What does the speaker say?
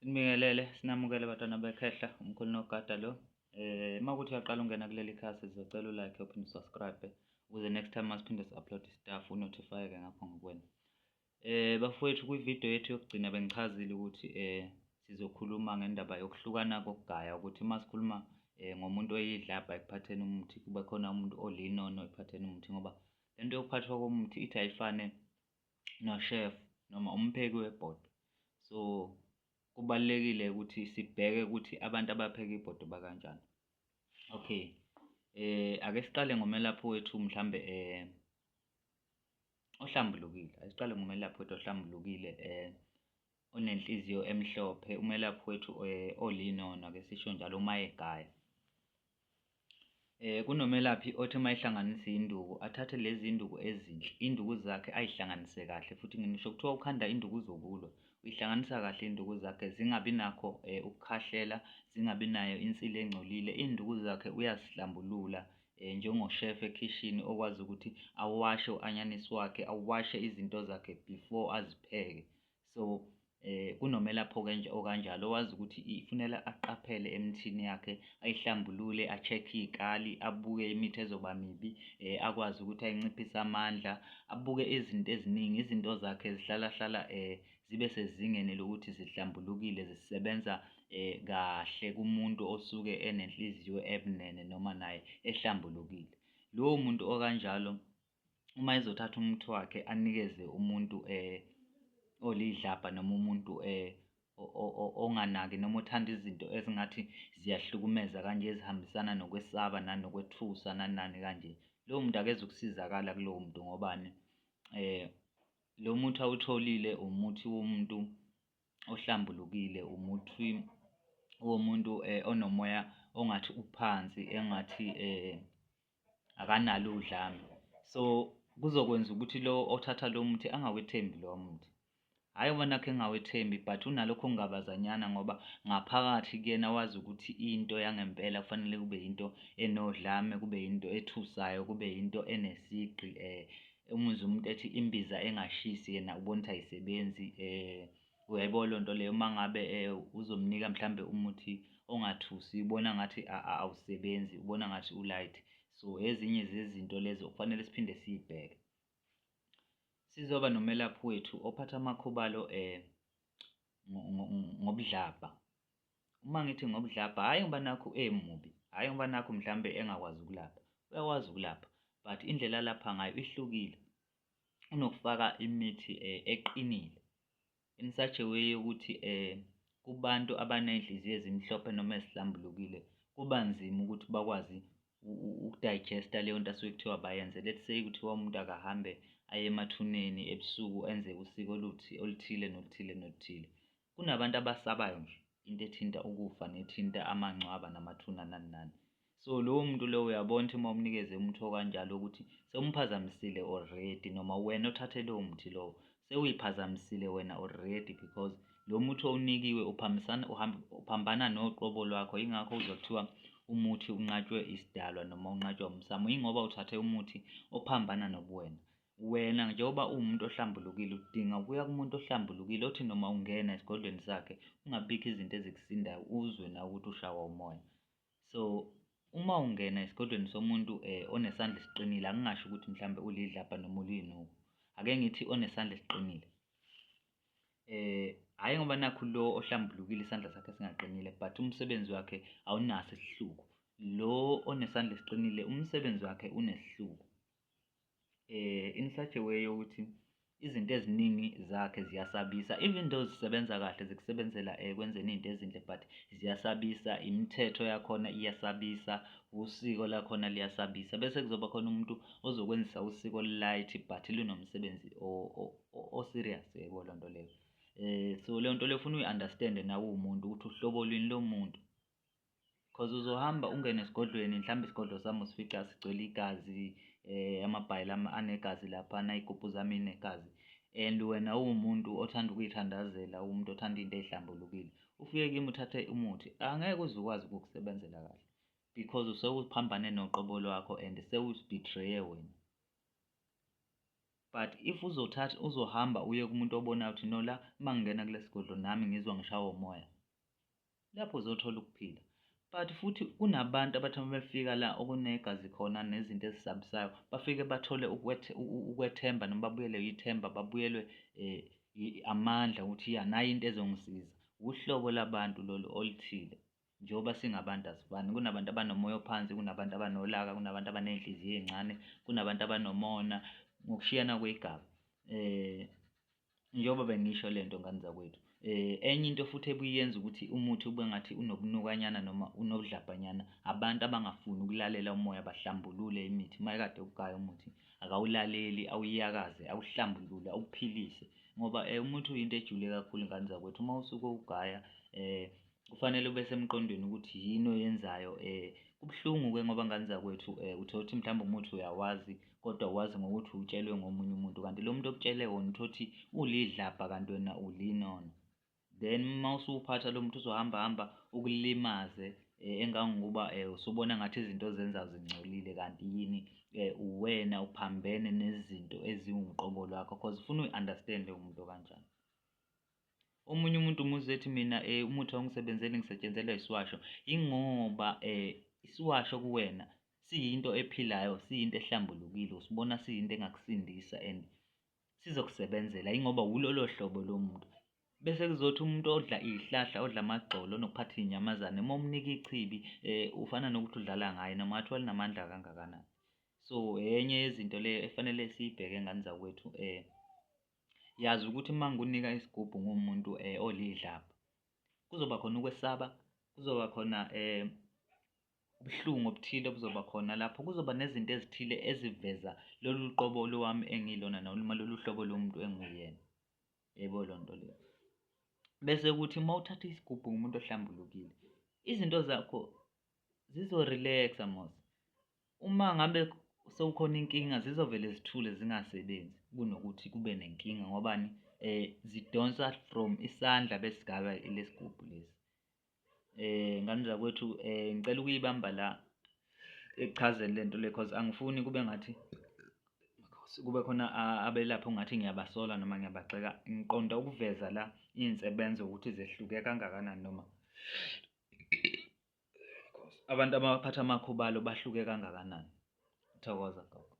Sinibingelele, sinamukele bantwana bekhehla, umkhulu nogada lo. Uma kuthi uyaqala ungena kuleli khasi sizocela u-like uphinde u-subscribe ukuze next time masiphinde si-upload stuff u-notify-ke ngapho ngokwena. Bafowethu, kwividiyo yethu yokugcina bengichazile ukuthi sizokhuluma ngendaba yokuhlukana kokugaya, ukuthi uma sikhuluma ngomuntu oyidlabha ekuphatheni umuthi, kube khona umuntu olinono ekuphatheni umuthi, ngoba lento yokuphathwa komuthi ithi ayifane noshefu noma umpheki webhodo. So kubalulekile ukuthi sibheke ukuthi abantu abapheka ibhodo bakanjani. Okay, ake siqale ngomelaphi wethu mhlambe ohlambulukile. Ake siqale ngomelaphi wethu ohlambulukile onenhliziyo emhlophe, umelaphi wethu olinono, ake sisho njalo uma egaya. Kunomelaphi othi uma ehlanganisa iy'nduku athathe lezi iy'nduku ezinhle, iy'nduku zakhe ay'hlanganise kahle futhi ngisho kuthiwa ukhanda iy'nduku zokulwa, uyihlanganisa kahle iy'nduku zakhe zingabi nakho ukukhahlela, zingabi nayo insila engcolile. Iy'nduku zakhe uyazihlambulula njengoshefu ekhishini okwazi ukuthi awashe u-anyanisi wakhe, awashe izinto zakhe before azipheke. So, kunomelaphi okanjalo owazi ukuthi ifunela aqaphele emithini yakhe, ayihlambulule, a-check-e iy'kali, abuke imithi ezoba mibi, akwazi ukuthi ayinciphise amandla, abuke izinto eziningi. Izinto zakhe zihlala hlala zibe sezingeni lokuthi zihlambulukile, zisebenza kahle kumuntu osuke enenhliziyo ebunene noma naye ehlambulukile. Lowo muntu okanjalo uma ezothatha umuthi wakhe anikeze umuntu olidlabha noma umuntu onganaki noma othanda izinto ezingathi ziyahlukumeza kanje ezihambisana nokwesaba nanokwethusa nani nani kanje, lowo muntu akezukusizakala kulowo muntu. Ngobani? Lo muthi awutholile umuthi womuntu ohlambulukile, umuthi womuntu onomoya ongathi uphansi, engathi akanalo udlame. So, kuzokwenza ukuthi lo othatha lo muthi angawethembi lowa muthi. Hhayi ngoba nakhu engawethembi but unalokho kungabazanyana ngoba ngaphakathi kuyena wazi ukuthi into yangempela kufanele kube yinto enodlame, kube yinto ethusayo, kube yinto enesigqi. Umuzwe umuntu ethi imbiza engashisi yena ubona ukuthi ayisebenzi. Uyayibona leyo nto leyo? Uma ngabe uzomnika mhlambe umuthi ongathusi ubona ngathi awusebenzi, ubona ngathi u-light. So, ezinye zezinto lezo okufanele siphinde siy'bheke. Sizoba nomelaphi wethu ophatha amakhubalo ngobudlabha. Uma ngithi ngobudlabha, hhayi ngoba nakhu emubi, hhayi ngoba nakhu mhlambe engakwazi ukulapha, uyakwazi ukulapha but indlela alapha ngayo ihlukile. Unokufaka imithi eqinile in such a way yokuthi kubantu abaney'nhliziyo ezimhlophe noma ezihlambulukile kuba nzima ukuthi bakwazi uku-digest-a leyo nto asuke kuthiwa bayenze. Let's say kuthiwa umuntu akahambe aye emathuneni ebusuku enze usiko oluthile noluthile noluthile. Kunabantu abasabayo nje into ethinta ukufa nethinta amangcwaba namathuna nani nani. So, lowo muntu lowo uyabona ukuthi uma umnikeze umuthi okanjalo ukuthi sewumphazamisile already, noma wena othathe lowo muthi lowo sewuy'phazamisile wena already because lo muthi owunikiwe uphambisana uphambana noqobo lwakho. Yingakho uzwa kuthiwa umuthi unqatshwe isidalwa noma unqatshwa umsamo, yingoba uthathe umuthi ophambana nobuwena. Wena njengoba uwumuntu ohlambulukile udinga ukuya kumuntu ohlambulukile othi noma ungena esigodlweni sakhe kungabibikho izinto ezikusindayo, uzwe nawe ukuthi ushawa umoya. So, uma ungena esigodlweni somuntu onesandla esiqinile, angingasho ukuthi mhlambe ulidlabha noma ulinuku, ake ngithi onesandla esiqinile. Hhayi ngoba nakhu lo ohlambulukile isandla sakhe singaqinile but umsebenzi wakhe awunaso isihluku. Lo onesandla esiqinile umsebenzi wakhe unesihluku in such a way yokuthi izinto eziningi zakhe ziyasabisa even though zisebenza kahle, zikusebenzela ekwenzeni iy'nto ezinhle but ziyasabisa, imithetho yakhona iyasabisa, usiko lakhona liyasabisa. Bese kuzoba khona umuntu ozokwenzisa usiko olu-light but lunomsebenzi o-serious, uyayibona leyo nto leyo? So leyo nto leyo ufuna uyi-understand-e nawe uwumuntu ukuthi uhlobo lwini lomuntu cause uzohamba ungene esigodlweni mhlawumbe isigodlo sami usifica sigcwele igazi, amabhayi lami anegazi laphana, iy'gubhu zami y'negazi and wena uwumuntu othanda ukuy'thandazela, uwumuntu othanda iy'nto ey'hlambulukile, ufike kimi uthathe umuthi, angeke uze ukwazi ukukusebenzela kahle because sewuphambane noqobo lwakho and sewuzi-betray-e wena. But if uzothatha uzohamba uye kumuntu obonayo ukuthi no la uma ngingena kule sigodlo nami ngizwa ngishawa umoya, lapho uzothola ukuphila. But futhi kunabantu abathi uma befika la okunegazi khona nezinto ezisabisayo, bafike bathole ukwethemba noma babuyelwe yithemba, babuyelwe amandla ukuthi ya nayi into ezongisiza. Wuhlobo labantu lolu oluthile. Njengoba singabantu asifani, kunabantu abanomoya ophansi, kunabantu abanolaka, kunabantu abaney'nhliziyo ey'ncane, kunabantu abanomona ngokushiyana kwey'gaba. Njengoba bengisho le nto ngane zakwethu, enye into futhi ebuye yenze ukuthi umuthi ube ngathi unobunukanyana noma unobudlabhanyana, abantu abangafuni ukulalela umoya bahlambulule imithi. Uma ekade ewugaya umuthi akawulaleli, awuyakaze, awuhlambulule, awuphilise ngoba umuthi uyinto ejule kakhulu ngane zakwethu. Uma usuke uwugaya kufanele ube semqondweni ukuthi yini oyenzayo. Kubuhlungu-ke ngoba ngane zakwethu uthole ukuthi mhlawumbe umuthi uyawazi kodwa wazi ngokuthi utshelwe ngomunye umuntu kanti lo muntu okutshele wona uthole ukuthi ulidlabha kanti wena ulinono. Then uma usuwuphatha lo muntu uzohamba hamba ukulimaze engangokuba usubona ngathi izinto ozenzayo zingcolile kanti yini uwena uphambene nezinto eziwuqobo lwakho cause ufuna uyi-understand-e umuntu okanjani. Omunye umuntu umuzwa ethi mina umuthi awungisebenzeli ngisetshenzelwa isiwasho, yingoba isiwasho kuwena siyinto ephilayo, siyinto ehlambulukile, usibona siyinto engakusindisa and sizokusebenzela yingoba wulolo hlobo lomuntu. Bese kuzothi umuntu odla iy'hlahla, odla amagxolo, onokuphatha iy'nyamazane, uma umnika ichibi ufana nokuthi udlala ngaye noma ngathiwa linamandla kangakanani. So enye yezinto leyo efanele siyibheke ngane zakwethu yazi ukuthi uma ngikunika isigubhu nguwumuntu olidlabha, kuzoba khona ukwesaba, kuzoba khona ubuhlungu obuthile obuzoba khona lapho, kuzoba nezinto ezithile eziveza lolu qobo lwami engilona noma lolu hlobo lomuntu engiwuyena. Yebo loo nto leyo. Bese kuthi uma uthatha isigubhu ngumuntu ohlambulukile, izinto zakho zizo-relax-a mos. Uma ngabe sekukhona inkinga zizovele zithule zingasebenzi kunokuthi kube nenkinga ngobani? Zidonsa from isandla besigaba lesigubhu lesi. Ngane zakwethu ngicela ukuyibamba la ekuchazeni le nto le cause angifuni kube ngathi kube khona abelaphi ongathi ngiyabasola noma ngiyabagxeka. Ngiqonda ukuveza la iy'nsebenzo ukuthi zehluke kangakanani noma abantu abaphatha amakhubalo bahluke kangakanani. Thokoza gogo.